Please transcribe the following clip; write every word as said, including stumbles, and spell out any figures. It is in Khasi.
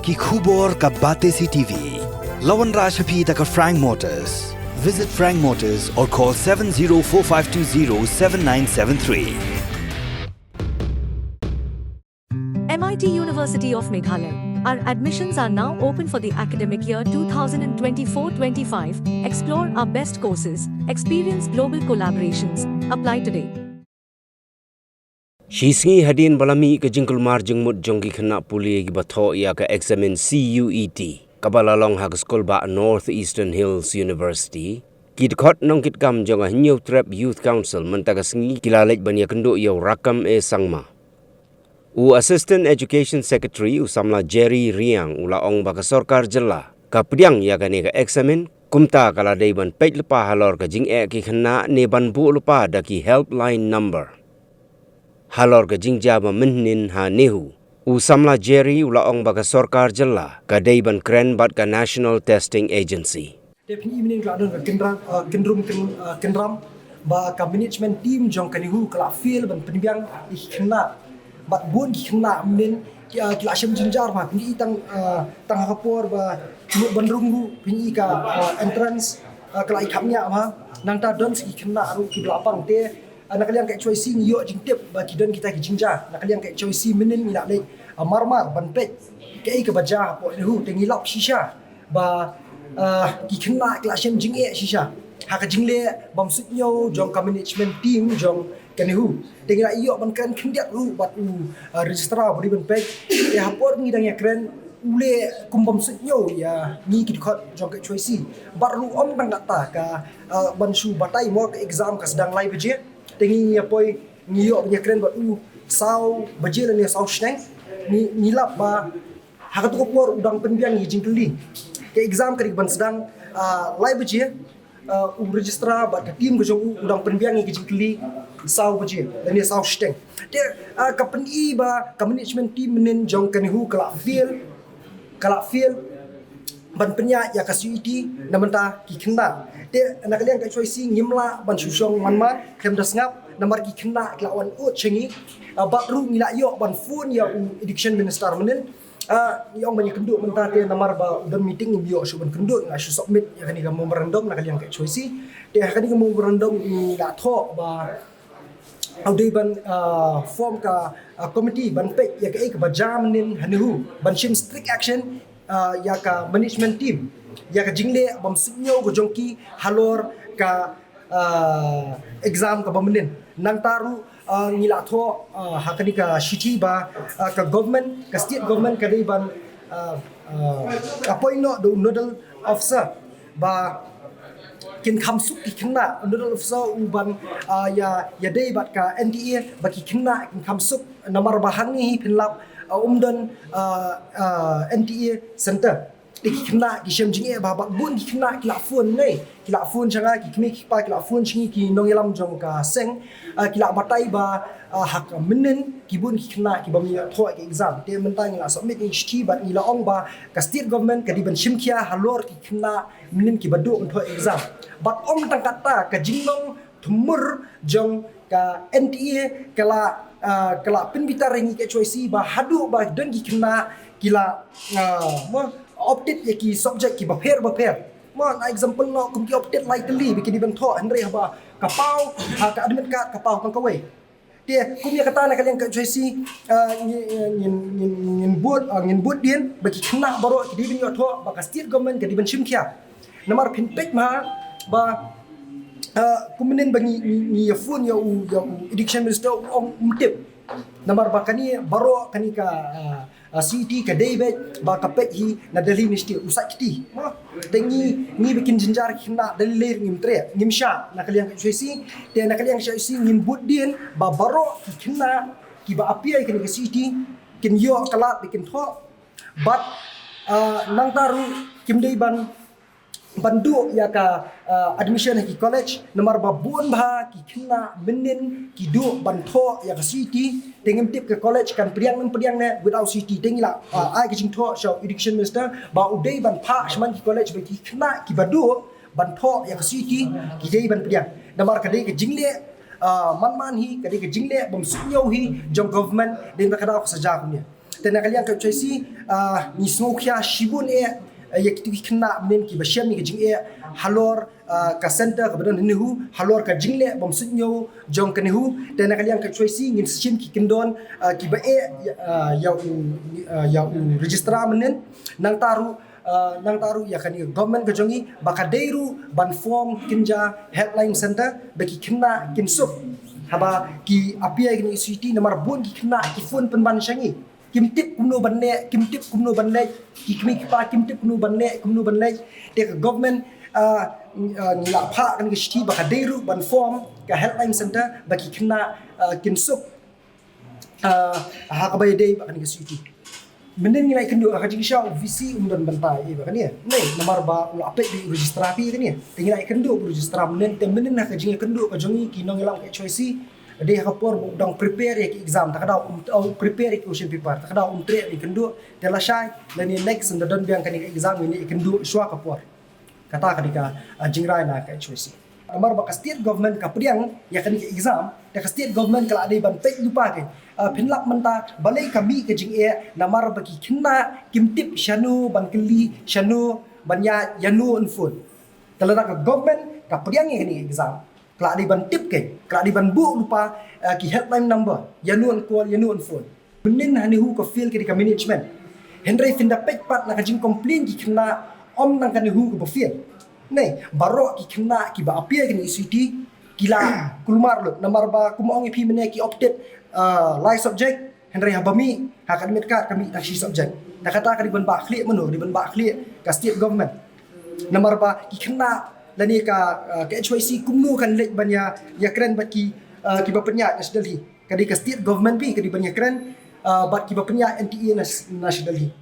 Ki khubor ka Batesi T V. La wanrah sha phi da ka Frank Motors. Visit Frank Motors or call seven zero four five two zero seven nine seven three. M I T University of Meghalaya. Our admissions are now open for the academic year two thousand twenty-four twenty-five. Explore our best courses, experience global collaborations. Apply today. Shi sngi hadien ba la mih ka jingkulmar jingmut jong ki khynnah pule kiba thoh ïa ka eksamin C U E T kaba la long ha ka skul bah North Eastern Hills University, ki dkhot nongkitkam jong ka Hynñiewtrep Youth Council mynta ka sngi ki la leit ban ïakynduh ïa u Rakkam A Sangma. U Assistant Education Secretary u samla Jerry Riang u la ong ba ka sorkar jylla ka pdiang ïa kane ka eksamin, kumta ka la dei ban peit lypa halor ka jingeh ki khynnah ne ban buh lypa da ki helpline number. Halor ka jingjia ba mynhynnin ha NEHU, u samla Jerry u la ong ba ka sorkar jylla ka dei ban kren bad ka National Testing Agency. Te phin i mynhynnin ka la don ka kynram, uh, kynrum kyn, uh, kynram ba ka management team jong ka NEHU ka la fail ban pynbiang ïa ki khynnah. Bad bun ki khynnah mynhynnin ki, uh, ki la shem jynjar ba phin i tang, uh, tang ha ka por ba ki mut ban rung ruh phin i ka, uh, entrance, uh, ka la i khapngiah ba nangta don sa ki khynnah ruh kiba la pang te. Ah, na ka liang ka H Y C ngi ïoh jingtip ba ki don kita ki jingjia. Na ka liang ka H Y C mynhynnin ngi la leit, ah, marmar ban peit kaei kaba jia hapoh NEHU te ngi lap shisha ba, ah, ki khynnah ki la shem jingeh shisha ha ka jingleh bym suidñiew jong ka management team jong ka NEHU. Te ngi la ïoh ban kren khyndiat ruh bad u, ah, registrar ba dei ban peit. Te ha por ngi dang ïakren u leh kum bym suidñiew ïa ngi ki dkhot jong ka H Y C. Bad ruh ym tang katta ka, ah, ban shu batai mo ka exam ka sdang lai baje. Te ngi ïa poi ngi ïoh ban ïakren bad u saw baje lane saw shneng. Ngi, ngi lap ba ha katu ka por u dang pynbiang ïa ki jingkylli. Ka exam ka dei ban sdang, ah, lai baje, ah, u registrar bad ka team ka jong u u dang pynbiang ïa ki jingkylli saw baje lane saw shneng. Te, ah, ka pyni ba ka management team mynhynnin jong ka NEHU ka la fail, ka la fail ban pynïaid ïa ka C U E T na bynta ki khynnah. Te na ka liang ka H Y C ngim lah ban shu shong man man khlem da sngap namar ki khynnah ki la wan ud sha ngi. Ah, bad ruh ngi la ïoh ban phone ïa u education minister mynhynnin. Ah, ngi ong ban ïakynduh mynta te namar ba u don meeting ngim ïoh shuh ban kynduh, ngi la shu submit ïa kane ka memorandum na ka liang ka H Y C. Te ha kane ka memorandum ngi la thoh ba u dei ban, ah, form ka, ah, committee ban peit ïa kaei kaba jia mynhynnin ha NEHU ban shim strict action, ah, ïa ka management team ïa ka jingleh bym suidñiew ka jong ki halor ka, ah, exam kaba mynhynnin. Nangta ruh, ah, ngi la thoh, ah, ha kane ka shithi ba, ah, ka government, ka state government ka dei ban, ah, ah, appoint noh da u nodal officer ba kin kham suk ki khynnah, nodal officer u ban, ah, ïa, ïadei bad ka N T A ba ki khynnah kin kham suk namar ba hangne hi phin lap, ah, um don, ah, ah, N T A center. Te ki khynnah ki shem jingeh ba, bad bun ki khynnah ki la phone ne, ki la phone sha nga, ki kmie ki kpa ki la phone sha ngi ki nongïalam jong ka seng, ah, ki la batai ba, ah, ha ka mynhynnin ki bun ki khynnah ki bym ïoh thoh ïa ka exam. Te mynta ngi la submit ïa ki shithi bad ngi la ong ba ka state government ka dei ban shim khia halor ki khynnah mynhynnin kiba duh ban thoh exam. Bad ym tang katta, ka jinglong thmur jong ka N T A ka la, ah, ka la pynbitar ïa ngi ka H Y C ba haduh ba don ki khynnah ki la, ah, mo, opted ïa ki subject kiba pher ba pher. Mo, na example noh kum ki opted lai tylli ba ki dei ban thoh, hynrei haba ka paw ha ka admit card ka paw tang kawei. Te kum ïa kata na ka liang ka H Y C, ah, ngin, ngin, ngin, ngin bud, ah, ngin bud dien ba ki khynnah baroh ki dei ban ïoh thoh, ba ka state government ka dei ban shim khia. Namar phin peit ma ba, ah, kum mynhynnin ba ngi, ngi, ngi ïa phone ïa u, ïa u education minister u ong um tip. Namar ba kane baroh kane ka, ah, ah, C U E T ka dei beit ba ka peit hi na Delhi University, u sait kti. Mo, te ngi, ngi ba kin jynjar ki khynnah Delhi lei ngim treh, ngim shah na ka liang ka H Y C. Te na ka liang ka H Y C ngin bud dien ba baroh ki khynnah kiba appear ïa kane ka C U E T kin ïoh ka lad ba kin thoh. Bad, ah, nangta ruh kim dei ban, ban duh ïa ka, ah, admission ha ki college, namar ba bun bha ki khynnah mynhynnin ki duh ban thoh ïa ka C U E T, te ngim tip ka college kan pdiang ne ym pdiang ne without C U E T. Te ngi la, ah, ai ka jingthoh sha u education minister ba u dei ban phah shaman ki college ba ki khynnah kiba duh ban thoh ïa ka C U E T ki dei ban pdiang. Namar ka dei ka jingleh, ah, man man hi, ka dei ka jingleh bym suidñiew hi jong government, dei na ka daw ka sa jia kumne. Te na ka liang ka H Y C, ah, ngi sngewkhia shibun eh, eh, ïa kito ki khynnah mynnin kiba shem ïa ka jingeh halor, ah, ka center kaba don ha NEHU, halor ka jingleh bym suidñiew jong ka NEHU. Te na ka liang ka H Y C ngin sa shim ki kyndon, ah, kiba eh, ah, ïa u, ah, ïa u registrar mynnin. Nangta ruh, ah, nangta ruh ïa kane ka government ka jong ngi ba ka dei ruh ban form kynja helpline center ba ki khynnah kin suk haba ki appear ïa kane ka S U I T, namar bun ki khynnah ki phone pynban sha ngi. Kim tip kumno ban leh, kim tip kumno ban leh, ki kmie ki kpa kim tip kumno ban leh, kumno ban leh. Te ka government, ah, ah, ngi la phah kane ka shithi ba ka dei ruh ban form ka helpline center ba ki khynnah, ah, kin suk, ah, ha kaba ïadei bad kane ka S U I T. Mynnin ngi la ïakynduh ha ka jingshisha, u V C um don bynta ïa ba kane. Nei, namar ba u la peit bad u registrar phi kane. Te ngi la ïakynduh bad u registrar mynnin, te mynnin ha ka jingïakynduh ka jong ngi ki nongïalam ka H Y C, dei ha ka por ba u dang prepare ïa ki exam, ta ka daw um, um prepare ïa ki question paper, ta ka daw um treh ïakynduh. Te lashai lane next ynda don biang kane ka exam ngin ïakynduh shuwa ka por. Kata ka dei ka, ah, jingrai na ka H Y C. Namar ba ka state government ka pdiang ïa kane ka exam, te ka state government ka la dei ban peit lypa ka. Ah, phin lap mynta balei ka mih ka jingeh, namar ba ki khynnah kim tip shano ban kylli, shano ban ïa, ïano yn phone. Te lada ka government ka pdiang ïa kane ka exam, ka la dei ban tip ka, ka la dei ban buh lypa, ah, ki helpline number, ïano yn call, ïano yn phone. Mynnin ha NEHU ka fail ka dei ka management. Hynrei phin da peit pat na ka jingcomplain ki khynnah, ym tang ka NEHU kaba fail. Nei, baroh ki khynnah kiba appear kane ka S U I T ki la kulmar lut, namar ba kum ong ïa phi mynne ki opted, ah, lai subject, hynrei haba mih ha ka admit card ka mih tang shi subject. Te kata ka dei ban bah khlieh mynno, ka dei ban bah khlieh ka state government. Namar ba ki khynnah lane ka, ah, ka H Y C kumno kan leit ban ïa, ïakren bad ki, ah, kiba pynïaid na sha Delhi. Ka dei ka state government phi ka dei ban ïakren, ah, bad kiba pynïaid N T A na, na sha Delhi.